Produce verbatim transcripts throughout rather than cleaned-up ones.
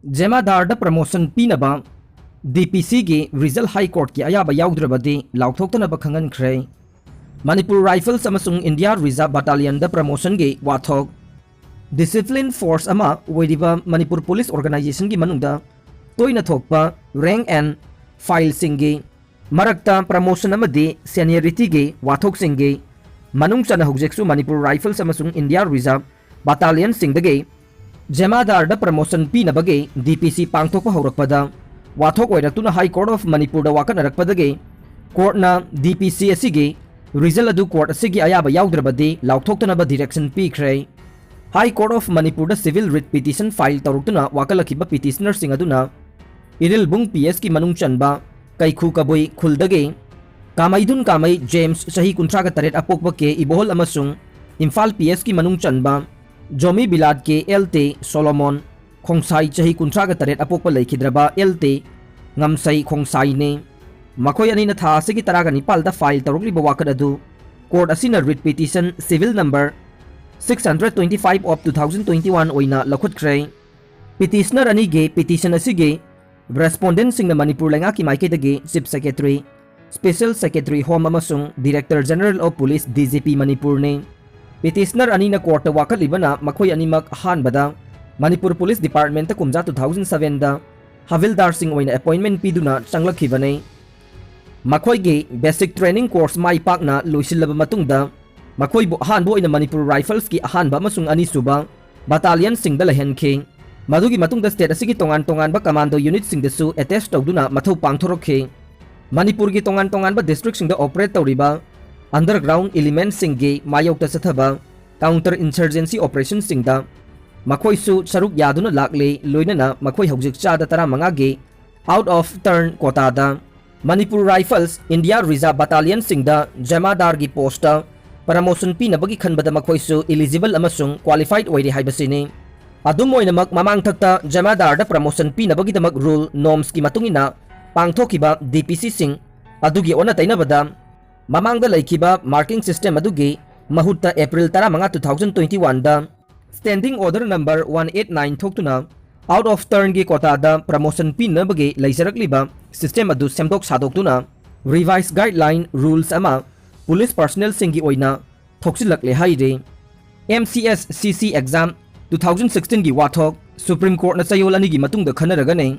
ꯖꯦꯃꯥꯗꯥꯔꯗ promotion ꯄꯤꯅꯕ ꯗꯤ ꯄꯤ ꯁꯤꯒꯤ result ꯍꯥꯏ ꯀꯣꯔꯠꯀꯤ ꯑꯌꯥꯕ ꯌꯥꯎꯗ꯭ꯔꯕꯗꯤ ꯂꯥꯎꯊꯣꯛꯇꯅꯕ ꯈꯪꯍꯟꯈ꯭ꯔꯦ꯫ ꯃꯅꯤꯄꯨꯔ ꯔꯥꯏꯐꯜꯁ ꯑꯃꯁꯨꯡ ꯏꯟꯗꯤꯌꯥ ꯔꯤꯖꯥꯔꯚ ꯕꯥꯇꯥꯂꯤꯌꯟꯗ ꯄ꯭ꯔꯃꯣꯁꯟꯒꯤ ꯋꯥꯊꯣꯛ꯫ ꯗꯤꯁꯤꯄ꯭ꯂꯤꯟ ꯐꯣꯔꯁ ꯑꯃ ꯑꯣꯏꯔꯤꯕ ꯃꯅꯤꯄꯨꯔ ꯄꯨꯂꯤꯁ ꯑꯣꯔꯒꯅꯥꯏꯖꯦꯁꯟꯒꯤ ꯃꯅꯨꯡꯗ ꯇꯣꯏꯅ ꯊꯣꯛꯄ ꯔꯦꯡꯛ ꯑꯦꯟ ꯐꯥꯏꯜꯁꯤꯡꯒꯤ ꯃꯔꯛꯇ ꯄ꯭ꯔꯃꯣꯁꯟ ꯑꯃꯗꯤ ꯁꯦꯅꯤꯌꯔꯤꯇꯤꯒꯤ ꯋꯥꯊꯣꯛꯁꯤꯡꯒꯤ ꯃꯅꯨꯡ ꯆꯟꯅ ꯍꯧꯖꯤꯛꯁꯨ ꯃꯅꯤꯄꯨꯔ ꯔꯥꯏꯐꯜꯁ ꯑꯃꯁꯨꯡ ꯏꯟꯗꯤꯌꯥ ꯔꯤꯖꯥꯔꯚ ꯕꯥꯇꯥꯂꯤꯌꯟꯁꯤꯡꯗꯒꯤ ꯖꯦꯃꯥꯗꯥꯔꯗ ꯄ꯭ꯔꯃꯣꯁꯟ ꯄꯤꯅꯕꯒꯤ ꯗꯤ ꯄꯤ ꯁꯤ ꯄꯥꯡꯊꯣꯛꯄ ꯍꯧꯔꯛꯄꯗ ꯋꯥꯊꯣꯛ ꯑꯣꯏꯔꯛꯇꯨꯅ ꯍꯥꯏ ꯀꯣꯔꯠ ꯑꯣꯐ ꯃꯅꯤꯄꯨꯔꯗ ꯋꯥꯀꯠꯅꯔꯛꯄꯗꯒꯤ ꯀꯣꯔꯠꯅ ꯗꯤ ꯄꯤ ꯁꯤ ꯑꯁꯤꯒꯤ ꯔꯤꯖꯜ ꯑꯗꯨ ꯀꯣꯔꯠ ꯑꯁꯤꯒꯤ ꯑꯌꯥꯕ ꯌꯥꯎꯗ꯭ꯔꯕꯗꯤ ꯂꯥꯎꯊꯣꯛꯇꯅꯕ ꯗꯤꯔꯦꯛꯁꯟ ꯄꯤꯈ꯭ꯔꯦ꯫ ꯍꯥꯏ ꯀꯣꯔꯠ ꯑꯣꯐ ꯃꯅꯤꯄꯨꯔꯗ ꯁꯤꯚꯤꯜ ꯔꯤꯠ ꯄꯤꯇꯤꯁꯟ ꯐꯥꯏꯜ ꯇꯧꯔꯛꯇꯨꯅ ꯋꯥꯀꯠꯂꯛꯈꯤꯕ ꯄꯤꯇꯤꯁꯅꯔꯁꯤꯡ ꯑꯗꯨꯅ ꯏꯔꯤꯜꯕꯨꯡ ꯄꯤ ꯑꯦꯁꯀꯤ ꯃꯅꯨꯡ ꯆꯟꯕ ꯀꯩꯈꯨ ꯀꯕꯨꯏ ꯈꯨꯜꯗꯒꯤ ꯀꯥꯃꯩꯗꯨꯟ ꯀꯥꯃꯩ ꯖꯦꯝꯁ, ꯆꯍꯤ ꯀꯨꯟꯊ꯭ꯔꯥꯒ ꯇꯔꯦꯠ ꯑꯄꯣꯛꯄ ꯀꯦ ꯏꯕꯣꯍꯜ ꯑꯃꯁꯨꯡ ꯏꯝꯐꯥꯜ ꯄꯤ ꯑꯦꯁꯀꯤ ꯃꯅꯨꯡ ꯆꯟꯕ ꯖꯣꯃꯤ ꯕꯤꯂꯥꯠ ꯀꯦ ꯑꯦꯜ ꯇꯦ ꯁꯣꯂꯣꯃꯣꯟ ꯈꯣꯡꯁꯥꯏ, ꯆꯍꯤ ꯀꯨꯟꯊ꯭ꯔꯥꯒ ꯇꯔꯦꯠ ꯑꯄꯣꯛꯄ ꯂꯩꯈꯤꯗ꯭ꯔꯕ ꯑꯦꯜ ꯇꯦ ꯉꯝꯁꯩ ꯈꯣꯡꯁꯥꯏꯅꯤ꯫ ꯃꯈꯣꯏ ꯑꯅꯤꯅ ꯊꯥ ꯑꯁꯤꯒꯤ ꯇꯔꯥꯒ ꯅꯤꯄꯥꯜꯗ ꯐꯥꯏꯜ ꯇꯧꯔꯛꯂꯤꯕ ꯋꯥꯀꯠ ꯑꯗꯨ ꯀꯣꯔꯠ ꯑꯁꯤꯅ read petition civil number six hundred twenty five of two thousand twenty one ꯑꯣꯏꯅ ꯂꯧꯈꯠꯈ꯭ꯔꯦ꯫ ꯄꯤꯇꯤꯁꯅꯔ ꯑꯅꯤꯒꯤ ꯄꯤꯇꯤꯁꯟ ꯑꯁꯤꯒꯤ ꯔꯦꯁꯄꯣꯟꯗꯦꯟꯠꯁꯤꯡꯅ ꯃꯅꯤꯄꯨꯔ ꯂꯩꯉꯥꯛꯀꯤ ꯃꯥꯏꯀꯩꯗꯒꯤ chief secretary, special secretary home ꯑꯃꯁꯨꯡ director general of police, D G P, ꯃꯅꯤꯄꯨꯔꯅꯤ꯫ ꯄꯤꯇꯤꯁꯅꯔ ꯑꯅꯤꯅ ꯀꯣꯔꯠꯇ ꯋꯥꯀꯠꯂꯤꯕꯅ ꯃꯈꯣꯏ ꯑꯅꯤꯃꯛ ꯑꯍꯥꯟꯕꯗ ꯃꯅꯤꯄꯨꯔ ꯄꯨꯂꯤꯁ ꯗꯤꯄꯥꯔꯠꯃꯦꯟꯠꯇ ꯀꯨꯝꯖꯥ two thousand sevenꯗ ꯍꯕꯤꯜꯗꯥꯔꯁꯤꯡ ꯑꯣꯏꯅ ꯑꯦꯄꯣꯏꯟꯃꯦꯟꯠ ꯄꯤꯗꯨꯅ ꯆꯪꯂꯛꯈꯤꯕꯅꯤ꯫ ꯃꯈꯣꯏꯒꯤ ꯕꯦꯁꯤꯛ ꯇ꯭ꯔꯦꯅꯤꯡ ꯀꯣꯔꯁ ꯃꯥꯏ ꯄꯥꯛꯅ ꯂꯣꯏꯁꯤꯜꯂꯕ ꯃꯇꯨꯡꯗ ꯃꯈꯣꯏꯕꯨ ꯑꯍꯥꯟꯕ ꯑꯣꯏꯅ ꯃꯅꯤꯄꯨꯔ ꯔꯥꯏꯐꯜꯁꯀꯤ ꯑꯍꯥꯟꯕ ꯑꯃꯁꯨꯡ ꯑꯅꯤꯁꯨꯕ ꯕꯥꯇꯥꯂꯤꯌꯟꯁꯤꯡꯗ ꯂꯩꯍꯟꯈꯤ꯫ ꯃꯗꯨꯒꯤ ꯃꯇꯨꯡꯗ ꯁ꯭ꯇꯦꯠ ꯑꯁꯤꯒꯤ ꯇꯣꯉꯥꯟ ꯇꯣꯉꯥꯟꯕ ꯀꯃꯥꯟꯗꯣ ꯌꯨꯅꯤꯠꯁꯤꯡꯗꯁꯨ ꯑꯦꯇꯦꯆ ꯇꯧꯗꯨꯅ ꯃꯊꯧ ꯄꯥꯡꯊꯣꯔꯛꯈꯤ꯫ ꯃꯅꯤꯄꯨꯔꯒꯤ ꯇꯣꯉꯥꯟ ꯇꯣꯉꯥꯟꯕ ꯗꯤꯁꯇ꯭ꯔꯤꯛꯁꯤꯡꯗ ꯑꯣꯄꯔꯦꯠ ꯇꯧꯔꯤꯕ ꯑꯟꯗꯔꯒ꯭ꯔꯥꯎꯟ ꯏꯂꯤꯃꯦꯟꯠꯁꯤꯡꯒꯤ ꯃꯥꯌꯣꯛꯇ ꯆꯠꯊꯕ ꯀꯥꯎꯟꯇꯔ ꯏꯟꯁꯔꯖꯦꯟꯁꯤ ꯑꯣꯄꯔꯦꯁꯟꯁꯤꯡꯗ ꯃꯈꯣꯏꯁꯨ ꯁꯔꯨꯛ ꯌꯥꯗꯨꯅ ꯂꯥꯛꯂꯦ, ꯂꯣꯏꯅꯅ ꯃꯈꯣꯏ ꯍꯧꯖꯤꯛ ꯆꯥꯗ ꯇꯔꯥꯃꯉꯥꯒꯤ ꯑꯥꯎꯠ ꯑꯣꯐ ꯇꯔꯟ ꯀꯣꯇꯥꯗ ꯃꯅꯤꯄꯨꯔ ꯔꯥꯏꯐꯜꯁ, ꯏꯟꯗꯤꯌꯥ ꯔꯤꯖꯥꯔꯚ ꯕꯥꯇꯥꯂꯤꯌꯟꯁꯤꯡꯗ ꯖꯦꯃꯥꯗꯥꯔꯒꯤ ꯄꯣꯁꯇ ꯄ꯭ꯔꯃꯣꯁꯟ ꯄꯤꯅꯕꯒꯤ ꯈꯟꯕꯗ ꯃꯈꯣꯏꯁꯨ ꯏꯂꯤꯖꯤꯕꯜ ꯑꯃꯁꯨꯡ ꯀ꯭ꯋꯥꯂꯤꯐꯥꯏꯗ ꯑꯣꯏꯔꯦ ꯍꯥꯏꯕꯁꯤꯅꯤ꯫ ꯑꯗꯨꯝ ꯑꯣꯏꯅꯃꯛ, ꯃꯃꯥꯡꯊꯛꯇ ꯖꯦꯃꯥꯗꯥꯔꯗ ꯄ꯭ꯔꯃꯣꯁꯟ ꯄꯤꯅꯕꯒꯤꯗꯃꯛ ꯔꯨꯜ ꯅꯣꯔꯝꯁꯀꯤ ꯃꯇꯨꯡ ꯏꯟꯅ ꯄꯥꯡꯊꯣꯛꯈꯤꯕ ꯗꯤ ꯄꯤ ꯁꯤꯁꯤꯡ ꯑꯗꯨꯒꯤ ꯑꯣꯟꯅ ꯇꯩꯅꯕꯗ, ꯃꯃꯥꯡꯗ ꯂꯩꯈꯤꯕ ꯃꯥꯔꯀꯤꯡ ꯁꯤꯁꯇꯦꯝ ꯑꯗꯨꯒꯤ ꯃꯍꯨꯠꯇ ꯑꯦꯄ꯭ꯔꯤꯜ ꯇꯔꯥꯃꯉꯥ, two thousand twenty oneꯗ standing order number one eight nine ꯊꯣꯛꯇꯨꯅ out of turnꯒꯤ quotaꯗ promotion ꯄꯤꯅꯕꯒꯤ ꯂꯩꯖꯔꯛꯂꯤꯕ system ꯑꯗꯨ ꯁꯦꯝꯗꯣꯛ ꯁꯥꯗꯣꯛꯇꯨꯅ revised guideline rules ꯑꯃ police personnelꯁꯤꯡꯒꯤ ꯑꯣꯏꯅ ꯊꯣꯛꯆꯤꯜꯂꯛꯂꯦ ꯍꯥꯏꯔꯤ꯫ M C S C C exam two thousand sixteenꯒꯤ ꯋꯥꯊꯣꯛ Supreme Courtꯅ ꯆꯌꯣꯜ ꯑꯅꯤꯒꯤ ꯃꯇꯨꯡꯗ ꯈꯟꯅꯔꯒꯅꯤ꯫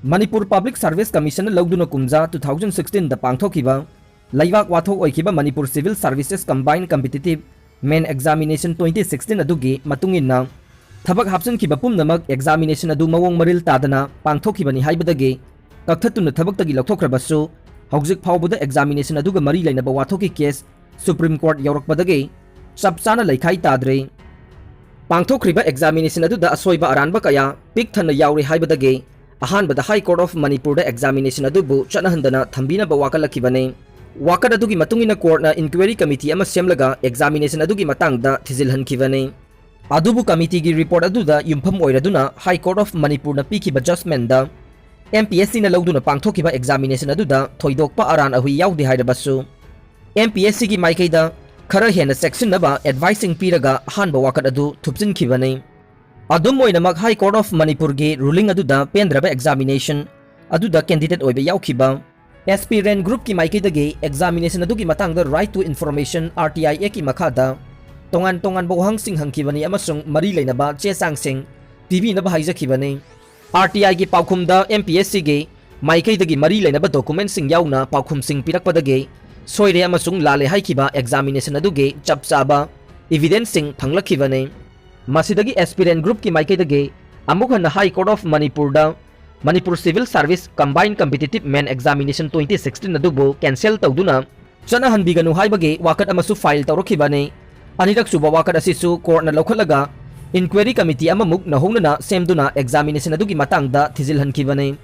ꯃꯅꯤꯄꯨꯔ Public Service Commissionꯅ ꯂꯧꯗꯨꯅ ꯀꯨꯝꯖꯥ two thousand sixteenꯗ ꯄꯥꯡꯊꯣꯛꯈꯤꯕ ꯂꯩꯕꯥꯛ ꯋꯥꯊꯣꯛ ꯑꯣꯏꯈꯤꯕ Manipur Civil Services Combined Competitive Main Examination twenty sixteen ꯑꯗꯨꯒꯤ ꯃꯇꯨꯡ ꯏꯟꯅ, ꯊꯕꯛ ꯍꯥꯞꯆꯤꯟꯈꯤꯕ ꯄꯨꯝꯅꯃꯛ examination ꯑꯗꯨ ꯃꯑꯣꯡ ꯃꯔꯤꯜ ꯇꯥꯗꯅ ꯄꯥꯡꯊꯣꯛꯈꯤꯕꯅꯤ ꯍꯥꯏꯕꯗꯒꯤ ꯀꯛꯊꯠꯇꯨꯅ ꯊꯕꯛꯇꯒꯤ ꯂꯧꯊꯣꯛꯈ꯭ꯔꯕꯁꯨ, ꯍꯧꯖꯤꯛ ꯐꯥꯎꯕꯗ examination ꯑꯗꯨꯒ ꯃꯔꯤ ꯂꯩꯅꯕ ꯋꯥꯊꯣꯛꯀꯤ case Supreme Court ꯌꯧꯔꯛꯄꯗꯒꯤ ꯆꯞ ꯆꯥꯅ ꯂꯩꯈꯥꯏ ꯇꯥꯗ꯭ꯔꯤ꯫ ꯄꯥꯡꯊꯣꯛꯈ꯭ꯔꯤꯕ examination ꯑꯗꯨꯗ ꯑꯁꯣꯏꯕ ꯑꯔꯥꯟꯕ ꯀꯌꯥ ꯄꯤꯛ ꯊꯟꯅ ꯌꯥꯎꯔꯤ ꯍꯥꯏꯕꯗꯒꯤ ꯑꯍꯥꯟꯕꯗ High Court of ꯃꯅꯤꯄꯨꯔꯗ examination ꯑꯗꯨꯕꯨ ꯆꯠꯅꯍꯟꯗꯅ ꯊꯝꯕꯤꯅꯕ ꯋꯥꯀꯠꯂꯛꯈꯤꯕꯅꯤ꯫ ꯋꯥꯀꯠ ꯑꯗꯨꯒꯤ ꯃꯇꯨꯡ ꯏꯟꯅ courtꯅ inquiry committee ꯑꯃ ꯁꯦꯝꯂꯒ examination ꯑꯗꯨꯒꯤ ꯃꯇꯥꯡꯗ ꯊꯤꯖꯤꯜꯍꯟꯈꯤꯕꯅꯤ꯫ ꯑꯗꯨꯕꯨ committeeꯒꯤ report ꯑꯗꯨꯗ ꯌꯨꯝꯐꯝ ꯑꯣꯏꯔꯗꯨꯅ High Court of ꯃꯅꯤꯄꯨꯔꯅ ꯄꯤꯈꯤꯕ judgmentꯗ M P S Cꯅ ꯂꯧꯗꯨꯅ ꯄꯥꯡꯊꯣꯛꯈꯤꯕ examination ꯑꯗꯨꯗ ꯊꯣꯏꯗꯣꯛꯄ ꯑꯔꯥꯟ ꯑꯍꯨꯏ ꯌꯥꯎꯗꯦ ꯍꯥꯏꯔꯕꯁꯨ, M P S Cꯒꯤ ꯃꯥꯏꯀꯩꯗ ꯈꯔ ꯍꯦꯟꯅ ꯆꯦꯛꯁꯤꯟꯅꯕ adviceꯁꯤꯡ ꯄꯤꯔꯒ ꯑꯍꯥꯟꯕ ꯋꯥꯀꯠ ꯑꯗꯨ ꯊꯨꯞꯆꯤꯟꯈꯤꯕꯅꯤ꯫ ꯑꯗꯨꯝ ꯑꯣꯏꯅꯃꯛ, High Court of ꯃꯅꯤꯄꯨꯔꯒꯤ ruling ꯑꯗꯨꯗ ꯄꯦꯟꯗ꯭ꯔꯕ examination ꯑꯗꯨꯗ candidate ꯑꯣꯏꯕ ꯌꯥꯎꯈꯤꯕ S P Ren Groupꯀꯤ ꯃꯥꯏꯀꯩꯗꯒꯤ examination ꯑꯗꯨꯒꯤ ꯃꯇꯥꯡꯗ Right to Information R T I Actꯀꯤ ꯃꯈꯥꯗ ꯇꯣꯉꯥꯟ ꯇꯣꯉꯥꯟꯕ ꯋꯥꯍꯪꯁꯤꯡ ꯍꯪꯈꯤꯕꯅꯤ ꯑꯃꯁꯨꯡ ꯃꯔꯤ ꯂꯩꯅꯕ ꯆꯦ ꯆꯥꯡꯁꯤꯡ ꯄꯤꯕꯤꯅꯕ ꯍꯥꯏꯖꯈꯤꯕꯅꯤ꯫ R T Iꯒꯤ ꯄꯥꯎꯈꯨꯝꯗ M P S Cꯒꯤ ꯃꯥꯏꯀꯩꯗꯒꯤ ꯃꯔꯤ ꯂꯩꯅꯕ documentꯁꯤꯡ ꯌꯥꯎꯅ ꯄꯥꯎꯈꯨꯝꯁꯤꯡ ꯄꯤꯔꯛꯄꯗꯒꯤ ꯁꯣꯏꯔꯦ ꯑꯃꯁꯨꯡ ꯂꯥꯜꯂꯦ ꯍꯥꯏꯈꯤꯕ examination ꯑꯗꯨꯒꯤ ꯆꯞ ꯆꯥꯕ evidenceꯁꯤꯡ ꯐꯪꯂꯛꯈꯤꯕꯅꯤ꯫ ꯃꯁꯤꯗꯒꯤ S P Ren Groupꯀꯤ ꯃꯥꯏꯀꯩꯗꯒꯤ ꯑꯃꯨꯛ ꯍꯟꯅ High Court of ꯃꯅꯤꯄꯨꯔꯗ Manipur Civil Service Combined Competitive Main Examination twenty sixteen ꯑꯗꯨꯕꯨ cancel ꯇꯧꯗꯨꯅ ꯆꯠꯅꯍꯟꯕꯤꯒꯅꯨ ꯍꯥꯏꯕꯒꯤ ꯋꯥꯀꯠ ꯑꯃꯁꯨ file ꯇꯧꯔꯛꯈꯤꯕꯅꯤ꯫ ꯑꯅꯤꯔꯛꯁꯨꯕ ꯋꯥꯀꯠ ꯑꯁꯤꯁꯨ courtꯅ ꯂꯧꯈꯠꯂꯒ inquiry committee ꯑꯃꯃꯨꯛ ꯅꯧꯍꯧꯅꯅ ꯁꯦꯝꯗꯨꯅ examination ꯑꯗꯨꯒꯤ ꯃꯇꯥꯡꯗ ꯊꯤꯖꯤꯜꯍꯟꯈꯤꯕꯅꯤ꯫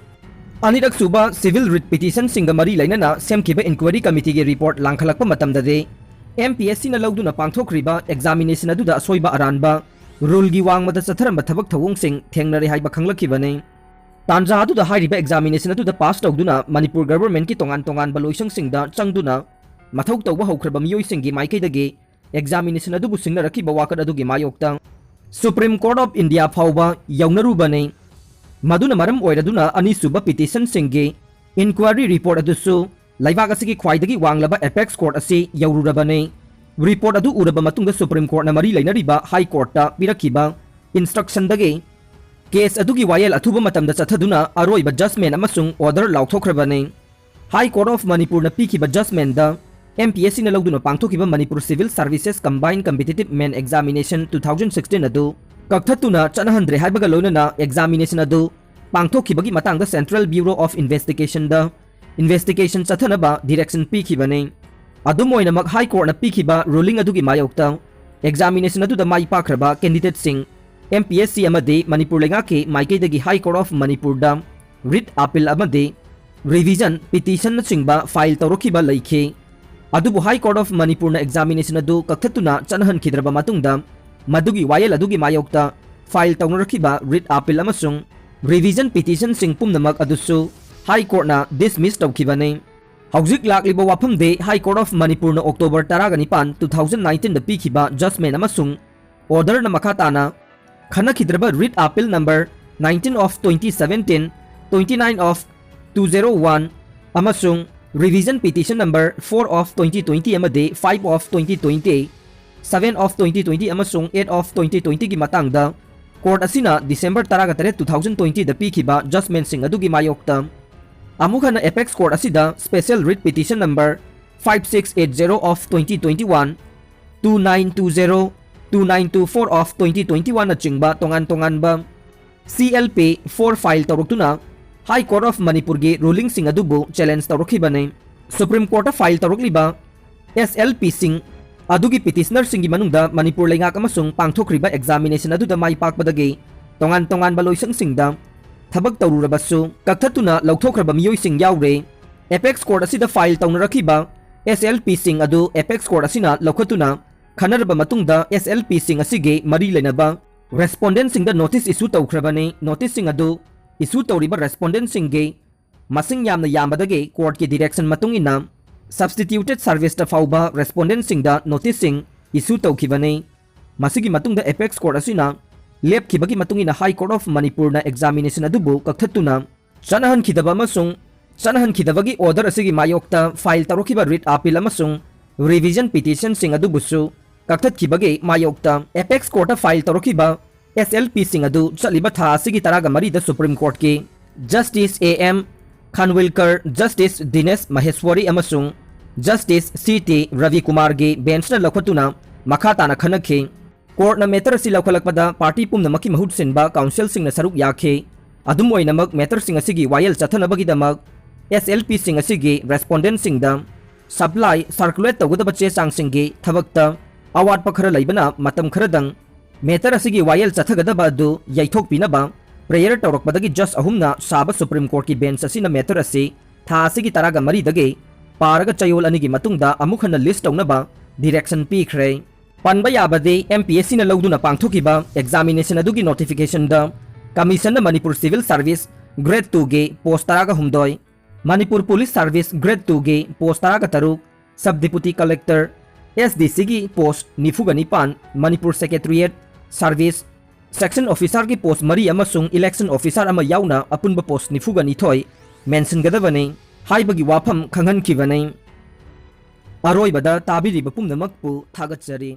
ꯑꯅꯤꯔꯛꯁꯨꯕ civil writ petitionꯁꯤꯡꯒ ꯃꯔꯤ ꯂꯩꯅꯅ ꯁꯦꯝꯈꯤꯕ inquiry committeeꯒꯤ report ꯂꯥꯡꯈꯠꯂꯛꯄ ꯃꯇꯝꯗꯗꯤ, M P S Cꯅ ꯂꯧꯗꯨꯅ ꯄꯥꯡꯊꯣꯛꯈ꯭ꯔꯤꯕ examination ꯑꯗꯨꯗ ꯑꯁꯣꯏꯕ ꯑꯔꯥꯟꯕ, ruleꯒꯤ ꯋꯥꯡꯃꯗ ꯆꯠꯊꯔꯝꯕ ꯊꯕꯛ ꯊꯧꯑꯣꯡꯁꯤꯡ ꯊꯦꯡꯅꯔꯦ ꯍꯥꯏꯕ ꯈꯪꯂꯛꯈꯤꯕꯅꯤ꯫ ꯇꯥꯟꯖꯥ ꯑꯗꯨꯗ ꯍꯥꯏꯔꯤꯕ examination ꯑꯗꯨꯗ pass ꯇꯧꯗꯨꯅ ꯃꯅꯤꯄꯨꯔ governmentꯀꯤ ꯇꯣꯉꯥꯟ ꯇꯣꯉꯥꯟꯕ ꯂꯣꯏꯁꯪꯁꯤꯡꯗ ꯆꯪꯗꯨꯅ ꯃꯊꯧ ꯇꯧꯕ ꯍꯧꯈ꯭ꯔꯕ ꯃꯤꯑꯣꯏꯁꯤꯡꯒꯤ ꯃꯥꯏꯀꯩꯗꯒꯤ examination ꯑꯗꯨꯕꯨ ꯁꯤꯡꯅꯔꯛꯈꯤꯕ ꯋꯥꯀꯠ ꯑꯗꯨꯒꯤ ꯃꯥꯌꯣꯛꯇ Supreme Court of India ꯐꯥꯎꯕ ꯌꯧꯅꯔꯨꯕꯅꯤ꯫ ꯃꯗꯨꯅ ꯃꯔꯝ ꯑꯣꯏꯔꯗꯨꯅ ꯑꯅꯤꯁꯨꯕ petitionꯁꯤꯡꯒꯤ inquiry report ꯑꯗꯨꯁꯨ ꯂꯩꯕꯥꯛ ꯑꯁꯤꯒꯤ ꯈ꯭ꯋꯥꯏꯗꯒꯤ ꯋꯥꯡꯂꯕ apex court ꯑꯁꯤ ꯌꯧꯔꯨꯔꯕꯅꯤ꯫ Report ꯑꯗꯨ ꯎꯔꯕ ꯃꯇꯨꯡꯗ Supreme Courtꯅ ꯃꯔꯤ ꯂꯩꯅꯔꯤꯕ High Courtꯇ ꯄꯤꯔꯛꯈꯤꯕ instructionꯗꯒꯤ case ꯑꯗꯨꯒꯤ ꯋꯥꯌꯦꯜ ꯑꯊꯨꯕ ꯃꯇꯝꯗ ꯆꯠꯊꯗꯨꯅ ꯑꯔꯣꯏꯕ judgement ꯑꯃꯁꯨꯡ order ꯂꯥꯎꯊꯣꯛꯈ꯭ꯔꯕꯅꯤ꯫ High Court of Manipurꯅ ꯄꯤꯈꯤꯕ judgementꯗ MPSCꯅ ꯂꯧꯗꯨꯅ ꯄꯥꯡꯊꯣꯛꯈꯤꯕ Manipur Civil Services Combined Competitive Men Examination two thousand sixteen ꯑꯗꯨ ꯀꯛꯊꯠꯇꯨꯅ ꯆꯠꯅꯍꯟꯗ꯭ꯔꯦ ꯍꯥꯏꯕꯒ ꯂꯣꯏꯅꯅ examination ꯑꯗꯨ ꯄꯥꯡꯊꯣꯛꯈꯤꯕꯒꯤ ꯃꯇꯥꯡꯗ Central Bureau of Investigationꯗ investigation ꯆꯠꯊꯅꯕ direction ꯄꯤꯈꯤꯕꯅꯤ꯫ ꯑꯗꯨꯝ ꯑꯣꯏꯅꯃꯛ High Courtꯅ ꯄꯤꯈꯤꯕ ruling ꯑꯗꯨꯒꯤ ꯃꯥꯌꯣꯛꯇ examination ꯑꯗꯨꯗ ꯃꯥꯏ ꯄꯥꯛꯈ꯭ꯔꯕ candidateꯁꯤꯡ MPSC ꯑꯃꯗꯤ ꯃꯅꯤꯄꯨꯔ ꯂꯩꯉꯥꯛꯀꯤ ꯃꯥꯏꯀꯩꯗꯒꯤ High Court of Manipurꯗ writ appeal ꯑꯃꯗꯤ revision petitionꯅꯆꯤꯡꯕ file ꯇꯧꯔꯛꯈꯤꯕ ꯂꯩꯈꯤ꯫ ꯑꯗꯨꯕꯨ High Court of Manipurꯅ examination ꯑꯗꯨ ꯀꯛꯊꯠꯇꯨꯅ ꯆꯠꯅꯍꯟꯈꯤꯗ꯭ꯔꯕ ꯃꯇꯨꯡꯗ ꯃꯗꯨꯒꯤ ꯋꯥꯌꯦꯜ ꯑꯗꯨꯒꯤ ꯃꯥꯌꯣꯛꯇ file ꯇꯧꯅꯔꯛꯈꯤꯕ writ appeal ꯑꯃꯁꯨꯡ revision petitionꯁꯤꯡ ꯄꯨꯝꯅꯃꯛ ꯑꯗꯨꯁꯨ High Courtꯅ dismiss ꯇꯧꯈꯤꯕꯅꯤ꯫ ꯍꯧꯖꯤꯛ ꯂꯥꯛꯂꯤꯕ ꯋꯥꯐꯝꯗꯤ High Court of Manipurꯅ October ꯇꯔꯥꯒ ꯅꯤꯄꯥꯟ, two thousand nineteenꯗ ꯄꯤꯈꯤꯕ judgement ꯑꯃꯁꯨꯡ orderꯅ ꯃꯈꯥ ꯇꯥꯅ ꯈꯟꯅꯈꯤꯗ꯭ꯔꯕ writ appeal number nineteen of twenty seventeen, twenty-nine of two thousand one, ꯑꯃꯁꯨꯡ revision petition number four of twenty twenty ꯑꯃꯗꯤ five of twenty twenty, seven of twenty twenty ꯑꯃꯁꯨꯡ eight of twenty twentyꯒꯤ ꯃꯇꯥꯡꯗ court ꯑꯁꯤꯅ December ꯇꯔꯥꯒ ꯇꯔꯦꯠ, two thousand twentyꯗ ꯄꯤꯈꯤꯕ judgementꯁꯤꯡ ꯑꯗꯨꯒꯤ ꯃꯥꯌꯣꯛꯇ ꯑꯃꯨꯛ ꯍꯟꯅ apex court ꯑꯁꯤꯗ special writ petition number five six eight zero of twenty twenty-one, two nine two zero, two nine two four of twenty twenty-oneꯅꯆꯤꯡꯕ ꯇꯣꯉꯥꯟ ꯇꯣꯉꯥꯟꯕ CLP four file ꯇꯧꯔꯛꯇꯨꯅ High Court of Manipurꯒꯤ rulingꯁꯤꯡ ꯑꯗꯨꯕꯨ challenge ꯇꯧꯔꯛꯈꯤꯕꯅꯤ꯫ Supreme Courtꯇ file ꯇꯧꯔꯛꯂꯤꯕ SLPꯁꯤꯡ ꯑꯗꯨꯒꯤ petitionerꯁꯤꯡꯒꯤ ꯃꯅꯨꯡꯗ ꯃꯅꯤꯄꯨꯔ ꯂꯩꯉꯥꯛ ꯑꯃꯁꯨꯡ ꯄꯥꯡꯊꯣꯛꯈ꯭ꯔꯤꯕ examination ꯑꯗꯨꯗ ꯃꯥꯏ ꯄꯥꯛꯄꯗꯒꯤ ꯇꯣꯉꯥꯟ ꯇꯣꯉꯥꯟꯕ ꯂꯣꯏꯁꯪꯁꯤꯡꯗ ꯊꯕꯛ ꯇꯧꯔꯨꯔꯕꯁꯨ ꯀꯛꯊꯠꯇꯨꯅ ꯂꯧꯊꯣꯛꯈ꯭ꯔꯕ ꯃꯤꯑꯣꯏꯁꯤꯡ ꯌꯥꯎꯔꯦ꯫ Apex Court ꯑꯁꯤꯗ file ꯇꯧꯅꯔꯛꯈꯤꯕ SLPꯁꯤꯡ ꯑꯗꯨ apex court ꯑꯁꯤꯅ ꯂꯧꯈꯠꯇꯨꯅ ꯈꯟꯅꯔꯕ ꯃꯇꯨꯡꯗ SLPꯁꯤꯡ ꯑꯁꯤꯒꯤ ꯃꯔꯤ ꯂꯩꯅꯕ respondentꯁꯤꯡꯗ notice issue ꯇꯧꯈ꯭ꯔꯕꯅꯤ꯫ Noticeꯁꯤꯡ ꯑꯗꯨ issue ꯇꯧꯔꯤꯕ respondentꯁꯤꯡꯒꯤ ꯃꯁꯤꯡ ꯌꯥꯝꯅ ꯌꯥꯝꯕꯗꯒꯤ courtꯀꯤ direction ꯃꯇꯨꯡ ꯏꯟꯅ substituted serviceꯇ ꯐꯥꯎꯕ respondentꯁꯤꯡꯗ noticeꯁꯤꯡ issue ꯇꯧꯈꯤꯕꯅꯤ꯫ ꯃꯁꯤꯒꯤ ꯃꯇꯨꯡꯗ Apex Court ꯑꯁꯤꯅ ꯂꯦꯞꯈꯤꯕꯒꯤ ꯃꯇꯨꯡ ꯏꯟꯅ High Court of ꯃꯅꯤꯄꯨꯔꯅ examination ꯑꯗꯨꯕꯨ ꯀꯛꯊꯠꯇꯨꯅ ꯆꯠꯅꯍꯟꯈꯤꯗꯕ ꯑꯃꯁꯨꯡ ꯆꯠꯅꯍꯟꯈꯤꯗꯕꯒꯤ order ꯑꯁꯤꯒꯤ ꯃꯥꯌꯣꯛꯇ file ꯇꯧꯔꯛꯈꯤꯕ writ appeal ꯑꯃꯁꯨꯡ revision petitionꯁꯤꯡ ꯑꯗꯨꯕꯨꯁꯨ ꯀꯛꯊꯠꯈꯤꯕꯒꯤ ꯃꯥꯌꯣꯛꯇ Apex Courtꯇ file ꯇꯧꯔꯛꯈꯤꯕ S L Pꯁꯤꯡ ꯑꯗꯨ ꯆꯠꯂꯤꯕ ꯊꯥ ꯑꯁꯤꯒꯤ ꯇꯔꯥꯒ ꯃꯔꯤꯗ Supreme Courtꯀꯤ Justice A M Khanwilkar, Justice Dinesh Maheshwari ꯑꯃꯁꯨꯡ Justice C T Ravi Kumarꯒꯤ benchꯅ ꯂꯧꯈꯠꯇꯨꯅ ꯃꯈꯥ ꯇꯥꯅ ꯈꯟꯅꯈꯤ꯫ Courtꯅ matter ꯑꯁꯤ ꯂꯧꯈꯠꯂꯛꯄꯗ party ꯄꯨꯝꯅꯃꯛꯀꯤ ꯃꯍꯨꯠ ꯁꯤꯟꯕ counselꯁꯤꯡꯅ ꯁꯔꯨꯛ ꯌꯥꯈꯤ꯫ ꯑꯗꯨꯝ ꯑꯣꯏꯅꯃꯛ, matterꯁꯤꯡ ꯑꯁꯤꯒꯤ ꯋꯥꯌꯦꯜ ꯆꯠꯊꯅꯕꯒꯤꯗꯃꯛ S L Pꯁꯤꯡ ꯑꯁꯤꯒꯤ respondentꯁꯤꯡꯗ supply, circulate ꯇꯧꯒꯗꯕ ꯆꯦ ꯆꯥꯡꯁꯤꯡꯒꯤ ꯊꯕꯛꯇ ꯑꯋꯥꯠꯄ ꯈꯔ ꯂꯩꯕꯅ ꯃꯇꯝ ꯈꯔꯗꯪ matter ꯑꯁꯤꯒꯤ ꯋꯥꯌꯦꯜ ꯆꯠꯊꯒꯗꯕ ꯑꯗꯨ ꯌꯩꯊꯣꯛꯄꯤꯅꯕ prayer ꯇꯧꯔꯛꯄꯗꯒꯤ judge ꯑꯍꯨꯝꯅ ꯁꯥꯕ Supreme Courtꯀꯤ bench ꯑꯁꯤꯅ matter ꯑꯁꯤ ꯊꯥ ꯑꯁꯤꯒꯤ ꯇꯔꯥꯒ ꯃꯔꯤꯗꯒꯤ ꯄꯥꯔꯒ ꯆꯌꯣꯜ ꯑꯅꯤꯒꯤ ꯃꯇꯨꯡꯗ ꯑꯃꯨꯛ ꯍꯟꯅ list ꯇꯧꯅꯕ direction ꯄꯤꯈ꯭ꯔꯦ꯫ ꯄꯟꯕ ꯌꯥꯕꯗꯤ, M P S Cꯅ ꯂꯧꯗꯨꯅ ꯄꯥꯡꯊꯣꯛꯈꯤꯕ examination ꯑꯗꯨꯒꯤ notificationꯗ commissionꯅ Manipur Civil Service Grade twoꯒꯤ post ꯇꯔꯥꯒ ꯍꯨꯝꯗꯣꯏ, Manipur Police Service Grade twoꯒꯤ post ꯇꯔꯥꯒ ꯇꯔꯨꯛ, Sub Deputy Collector, S D Cꯒꯤ post ꯅꯤꯐꯨꯒ ꯅꯤꯄꯥꯟ, Manipur Secretariat Service Section Officerꯒꯤ post ꯃꯔꯤ ꯑꯃꯁꯨꯡ election officer ꯑꯃ ꯌꯥꯎꯅ ꯑꯄꯨꯟꯕ post ꯅꯤꯐꯨꯒ ꯅꯤꯊꯣꯏ ꯃꯦꯟꯁꯤꯟꯒꯗꯕꯅꯤ ꯍꯥꯏꯕꯒꯤ ꯋꯥꯐꯝ ꯈꯪꯍꯟꯈꯤꯕꯅꯤ꯫ ꯑꯔꯣꯏꯕꯗ ꯇꯥꯕꯤꯔꯤꯕ ꯄꯨꯝꯅꯃꯛꯄꯨ ꯊꯥꯒꯠꯆꯔꯤ꯫